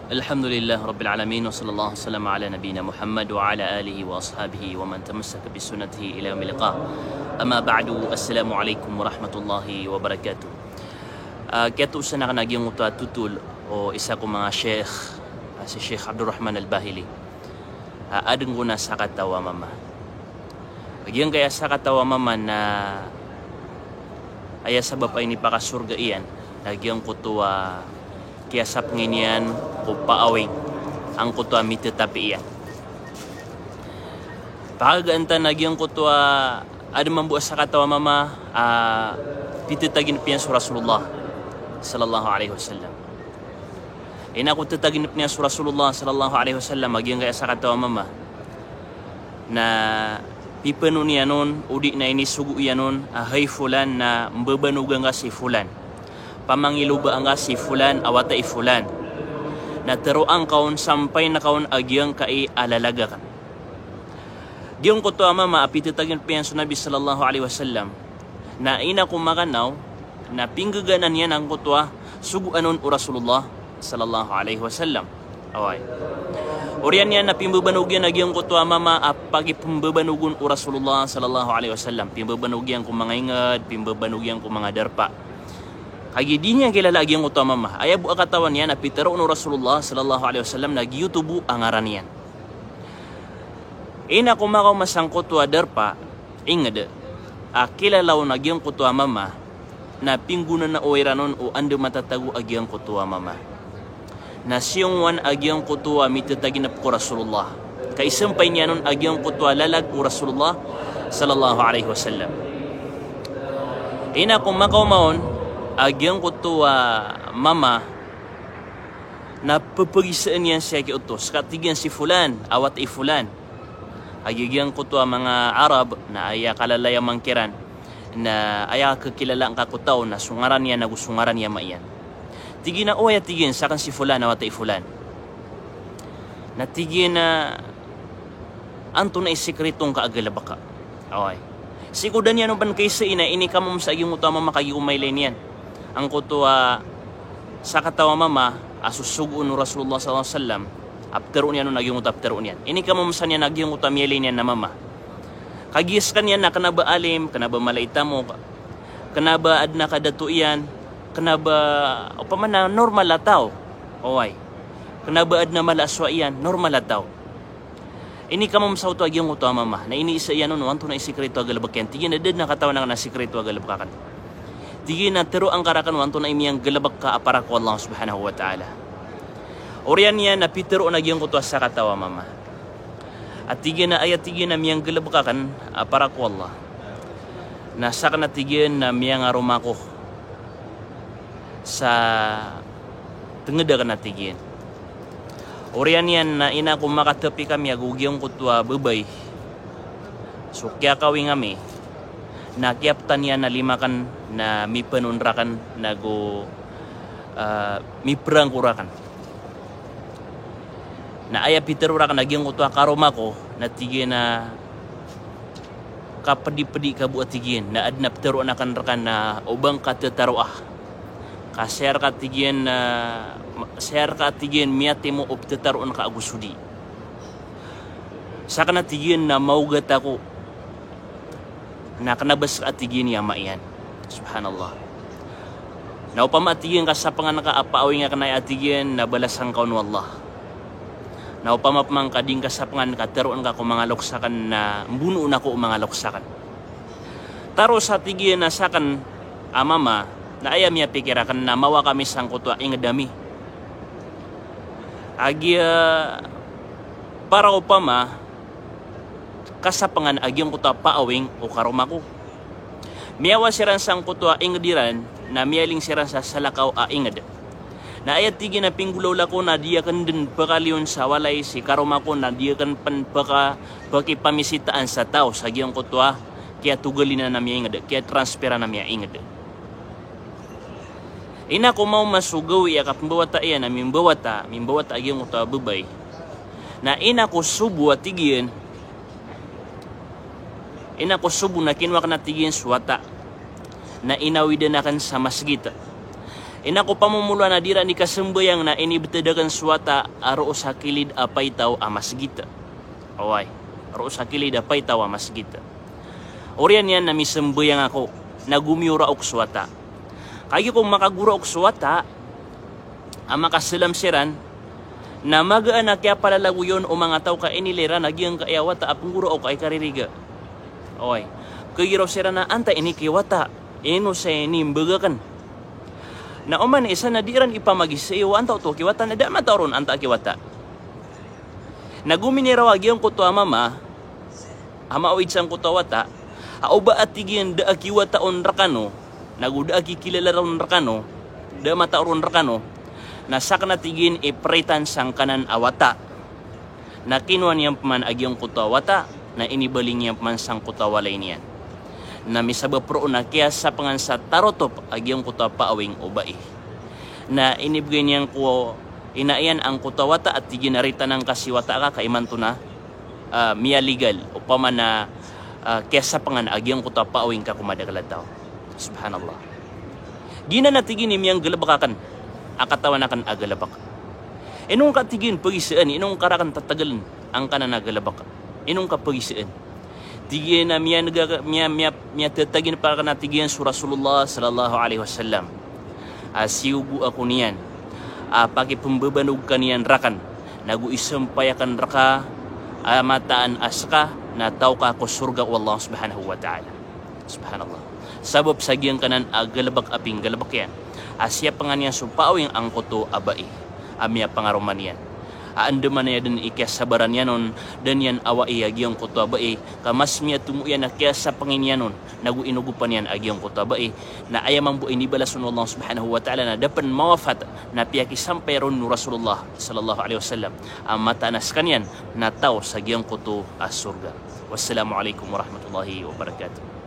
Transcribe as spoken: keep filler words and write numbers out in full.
Alhamdulillah Rabbil Alamin, wa sallallahu wa sallam ala nabiyyina Muhammad wa ala alihi wa ashabihi wa man tamassaka bi sunnatihi ila yaumil liqa. Amma ba'du, assalamu alaikum warahmatullahi wabarakatuh. Ah, kiyatosan akn a giyangkoto a totol o isa ko manga sheikh, ah, si Sheikh Abdurrahman Al-Bahili. Ah, adn ko na sakataw a mama. A giyangkaya sakataw a mama na aya sabap a inipakasorga iyan na giyangkoto a kiyasapngi niyan ko paawing angkoto a mitatapi iyan. Pakagaan ta na giyangkoto a adn mambo a sakataw a mama a pitataginp iyan so Rasulullah sallallahu alaihi wasallam. Ina ko tataginp iyan so Rasulullah sallallahu alaihi wasallam a giyangkaya sakataw a mama na pipeno niyan on, odi na inisogo iyan on a hay Fulan, na mbabanoga ngka si Fulan, pamangiloba ngka si Fulan a wata i Fulan, na teroa ngka on, sampay na ka on a giyangkai a lalag akn. Giyangkoto a mama a pitataginp iyan so Nabi sallallahu alaihi wasallam na ina ko makanaw na pinggaganan iyan angkoto a sogoan on o Rasulullah sallallahu alaihi wasallam. Oway. Oriyan iyan na pimbabanog iyan a giyangkoto a mama a pakipmbabanogon o Rasulullah sallallahu alaihi wasallam. Pimbabanog iyan ko manga ingd, pimbabanog iyan ko manga darpa. Kagiya di niyan kilala a giyangkoto a mama. Aya bo a katawan iyan na pitero on o Rasulullah sallallahu alaihi wasallam na giyoto bo a ngaran iyan. Ina ko makaoma sangkoto a darpa, ingd, a kilala on a giyangkoto a mama, na pinggonanao iran on o anda matatago a giyangkoto a mama. Na siyongowan a giyangkoto a mitataginp ko Rasulullah. Ka isampay niyan on a giyangkoto a lalag o Rasulullah sallallahu alaihi wasallam. Ina ko makaoma on a giyangkoto a mama, na pepegisaan iyan sii ki oto. Ska, tig iyan, si Fulan a wata i Fulan. A giyangkoto a manga Arab na aya kalalayaman kiran na aya kakilala ngka ko taw na so ngaran iyan ago so ngaran i ama iyan. Tig iyan a, o aya, tig iyan, sakn si Fulan a wata i Fulan. Na tig iyan a, antonaa i sikreto ngka a galbk ka? Oway. Sii ko da niyan on pn kaisai na inikamomsa a giyangkoto a mama kagiya ko mailay niyan angkoto a sakataw a mama a sosogoon o Rasulullah sallallahu alaihi wasallam a ptharoon iyan on a giyangkoto a ptharoon iyan. Inikamomsa niyan a giyangkoto a miyailay niyan a mama. Kagiya skaniyan na kna ba alim, kna ba mala i tamok, kna ba adn a kadato iyan, kna ba opama na normal a taw. Oway. Kna ba adn a mala a sowa iyan, normal a taw. Inikamomsa oto a giyangkoto a mama na iniisa iyan on o antonaa i sikreto a galbk iyan. Tig iyan a da dn a katawan akn a sikreto a galbk akn. Tig iyan a tharoa ngka rakn o antonaa i miyanggalbk ka a para ko Allah subhanahu wa ta'ala. Oriyan iyan na pitharo on a giyangkoto a sakataw a mama a tig iyan a, aya, tig iyan, a miyanggalbk akn a para ko Allah na sakn a, tig iyan, na miyangaroma ako sa tngd akn a, tig iyan. Oriyan iyan na ina ko makatapi kami ago giyangkoto a babay so kiyakawing ami na kiyaptan iyan a lima akn na mipanon rakn nago, ah, miprangko rakn. Na aya pitharo rakn a giyangkoto a karoma ko na tig iyan a kapdipdi ka bo a tig iyan, na adn a ptharoon akn rka na o ba ngka tharoa. Ka saya rka tig iyan, ah, saya rka tig iyan miyatimo o ptharoon ka ago so di. Sakn a tig iyan na maogat ako. Na kna ba ska a tig iyan i ama iyan. Subhanallah. Na opama a tig iyan kasapngan ka a paawing akn aya a tig iyan na balasan ka on o Allah. Na opama pman ka di ngka sapngan ka tharoon ka ko manga loks akn na mbonoon ako o manga loks akn. Taro sa tig iyan a sakn a mama na aya miyapikir akn na mawa kami sangkoto a ingd ami. Agiya para opama kasapngan a giyangkoto a paawing o karoma ko. Miyawa siran sangkoto a ingd iran na miyaling siran sa salakaw a ingd. Na aya tig iyan a pinggolawla ko na di akn dn pakaliyon sa walay si karoma ko na di akn pn paka-, pakipamisitaan sa taw sa giyangkoto a kiyatogalinan a miyaingd, kiyatransferan a miyaingd. Ina ko maoma so gawii a kapmbawata iyan a mimbawata, mimbawata a giyangkoto a babay. Na ina ko sobo a tig iyan, ina ko sobo na kinowa akn a tig iyan so wata. Na inawidan akn sa masgit. Ina ko pamomoloan a di iran di kasambayang na inibtad akn so wata a roo sa kilid a paitaw a masgit. Oway, roo sa kilid a paitaw a masgit. Oriyan iyan na misambayang ako, na gomiyoraok so wata. Kagiya ko makagoraok so wata a makasalam siran, na magaan a kiyapalalagoy on o manga taw ka inilay ran a giyangkaya wata a pnggoraok a ikaririga. Oway, kagiya roo siran a antaa ini ki wata, ino sa inimbag akn. Na oman i isa na di iran ipamagizai o antaa oto ki wata, na da a matao ron antaa ki wata. Na gominiraw a giyangkoto a mama a maawid sangkoto a wata a o ba a tig iyan da a kiwata on rkano, nago da a kikilala ron rkano, da a matao ron rkano, na sakn a tig iyan ipritan sangkanan a wata. Na kinowa niyan pman a giyangkoto a wata, na inibaling iyan pman sangkoto a walay niyan. Na misabap roo na kiyasapngan sa tarotop a giyangkoto a paawing o bai. Na inibgay niyan ko ina iyan angkoto a wata a tig iyan a ritan angka si wata aka ka imanto na, ah, miyaligal, opama na, ah, kiyasapngan a giyangkoto a paawing ka ko madakl a taw. Subhanallah. Giyanan a tig iyan i miyanggalbk akn a katawan akn a galbk. Ino ngka tig iyan pagisaan, ino ngka rakn tatagln angkanan a galbk. Ino ngka pagisaan. Tig iyan a miyanega, miya, miya, miyatatag iyan pn rakn a tig iyan so Rasulullah sallallahu alaihi wasallam a siyogo ako niyan a pakipmbabanog ka niyan rakn, nago isampay akn rka a mataan a ska na taw ka ko sorga o Allah subhanahu wa ta'ala. Subhanallah. Sabap sa giyangkanan a galbk a pinggalbk iyan a siyapngan iyan so paawing angkoto a bai a miyapangaroma niyan. A andamanaya dn i kiyasabaran iyan on, da niyan awai a giyangkoto a bai, ka mas miyatomo iyan a kiyasapngan iyan on, nago inogopan iyan a giyangkoto a bai. Na aya mambo a inibalas on o Allah subhanahu wa ta'ala na da pn mawafat na piyakisampay ron o Rasulullah sallallahu alaihi wasallam a mataan a skaniyan na taw sa giyangkoto a sorga. Wassalamu alaikum warahmatullahi wabarakatuh.